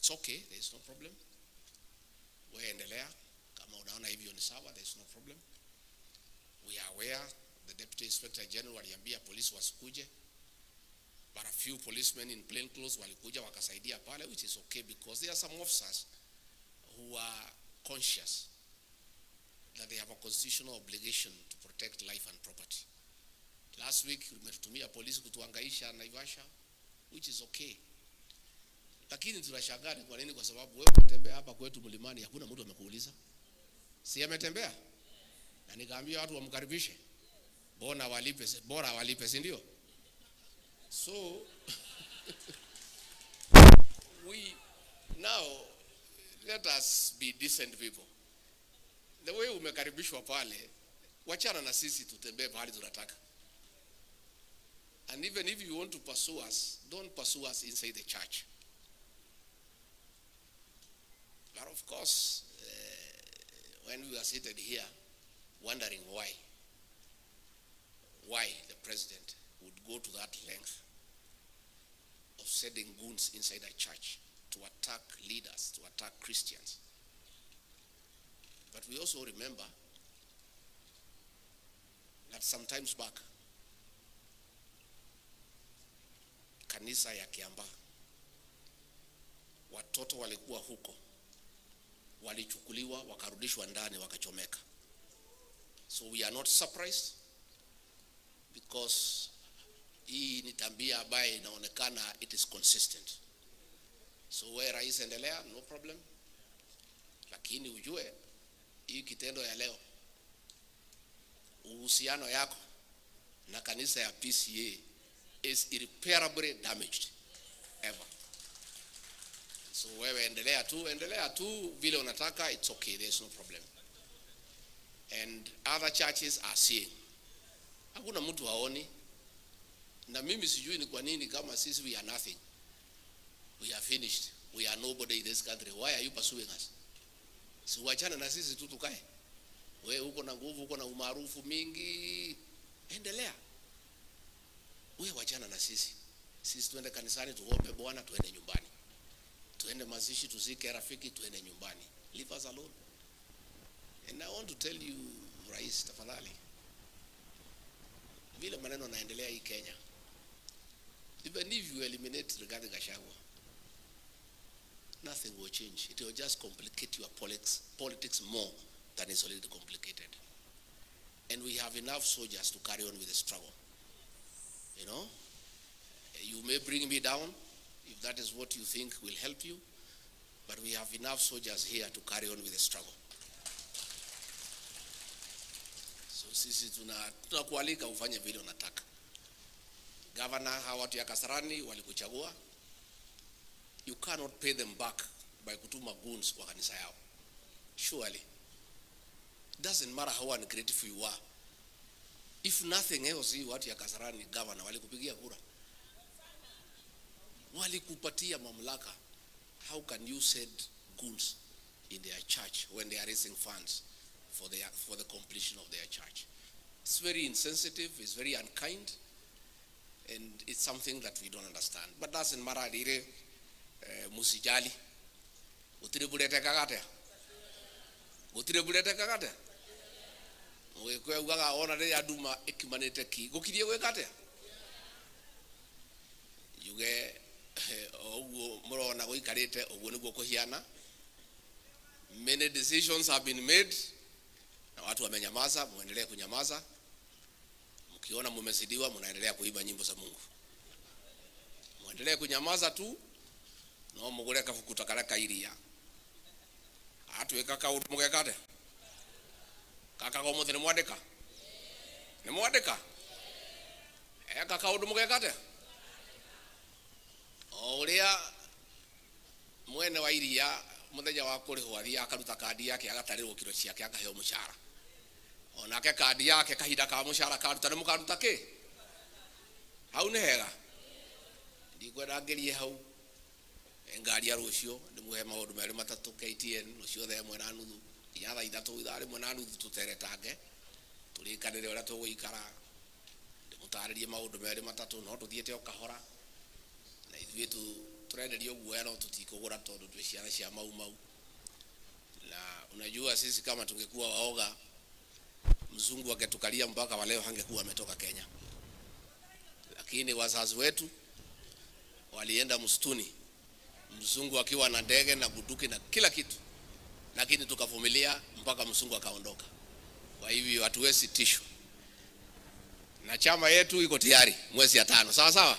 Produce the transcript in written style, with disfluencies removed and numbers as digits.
It's okay, there is no problem. Wewe endelea kama unaona hivyo ni sawa, there is no problem. We are aware the Deputy Inspector General aliambia polisi wasikuje, but a few policemen in plain clothes walikuja wakasaidia pale, which is okay because there are some officers who are conscious that they have a constitutional obligation to protect life and property. Last week umetutumia polisi kutuangaisha Naivasha, which is okay. Lakini tunashangaa ni kwa nini? Kwa sababu wewe unatembea hapa kwetu mlimani, hakuna mtu amekuuliza. Si ametembea? Na nikaambia watu wamkaribishe. Bona walipe, bora walipe, si ndio? So we now let us be decent people. The way umekaribishwa pale, wachana na sisi tutembee pahali tunataka. And even if you want to pursue us, don't pursue us inside the church. But of course, when we were seated here, wondering why the president would go to that length of sending goons inside a church to attack leaders, to attack Christians. But we also remember that sometimes back, kanisa ya Kiambaa, watoto walikuwa huko, walichukuliwa, wakarudishwa ndani, wakachomeka. So we are not surprised because hii ni tabia ambayo inaonekana it is consistent. So we rais, endelea, no problem. Lakini ujue hii kitendo ya leo, uhusiano yako na kanisa ya PCA is irreparably damaged ever. So wewe endelea tu vile unataka, it's okay, there's no problem. And other churches are seeing. Hakuna mtu haoni. Na mimi sijui ni kwa nini kama sisi we are nothing. We are finished. We are nobody in this country. Why are you pursuing us? Si uachane na sisi tu tukae. Wewe uko na nguvu, uko na umaarufu mingi. Endelea. Wewe wachana na sisi. Sisi tuende kanisani tuombe Bwana, tuende nyumbani. Tuende mazishi tuzike rafiki, tuende nyumbani. Leave us alone. And I want to tell you, Rais, tafadhali, vile maneno naendelea hii Kenya, even if you eliminate Rigathi Gachagua, nothing will change. It will just complicate your politics more than it's already complicated. And we have enough soldiers to carry on with the struggle. You know, you may bring me down if that is what you think will help you, but we have enough soldiers here to carry on with the struggle. So sisi tunakualika ufanye vile unataka. Governor, hawa watu ya Kasarani walikuchagua. You cannot pay them back by kutuma goons kwa kanisa yao. Surely. It doesn't matter how ungrateful you are. If nothing else, watu ya Kasarani governor walikupigia kura. Walikupatia mamlaka. How can you send goons in their church when they are raising funds for the completion of their church? It's very insensitive, it's very unkind, and it's something that we don't understand. But doesn't matter, dire musijali. Gutire burete kagate. Gutire burete kagate. Mwekwe ugaga ona rĩrĩa nduma ĩkimanĩte ki. Gũkirie gwĩka atĩa? Njuge ũguo mũrona gũikarĩte ũguo nĩguo kũhiana. Many decisions have been made na watu wamenyamaza, muendelee kunyamaza. Mkiona mumezidiwa mnaendelea kuimba nyimbo za Mungu. Muendelee kunyamaza tu no mugure kabuku ta karia ka iria. Atwika kaundu mugeka atia? Kaka go muthi ni mwandika? Ni mwandika? Eka kaundu mugeka atia? O uria mwene wa iria muthenya wa kurihwo athia akaruta kandi yake agatarirwo kilo ciake akaheo mucara. Onake kandi yake kahinda ka mucara karuta ni mukaruta ki? Hau ni hega. Ndikwenda ngerie hau. Ngaria rucio ndimuhe maundu meri matatu KTN rucio thaa 1:30 nginya thaa 3 ithaa 1:30 tuteretange turikanire uria tuguikara ndimutaririe maundu meri matatu no tuthiete o kahora na ithuĩ tu Turenderio guoya no tutikugura tondu twi ciana cia Mau Mau. Na unajua sisi kama tungekuwa waoga, mzungu angetukalia mpaka wa leo hangekuwa ametoka Kenya. Lakini wazazi wetu walienda msituni, mzungu akiwa na ndege na bunduki na kila kitu, lakini tukavumilia mpaka mzungu akaondoka. Kwa hivyo hatuwezi tishwa, na chama yetu iko tayari mwezi ya 5, sawa sawa.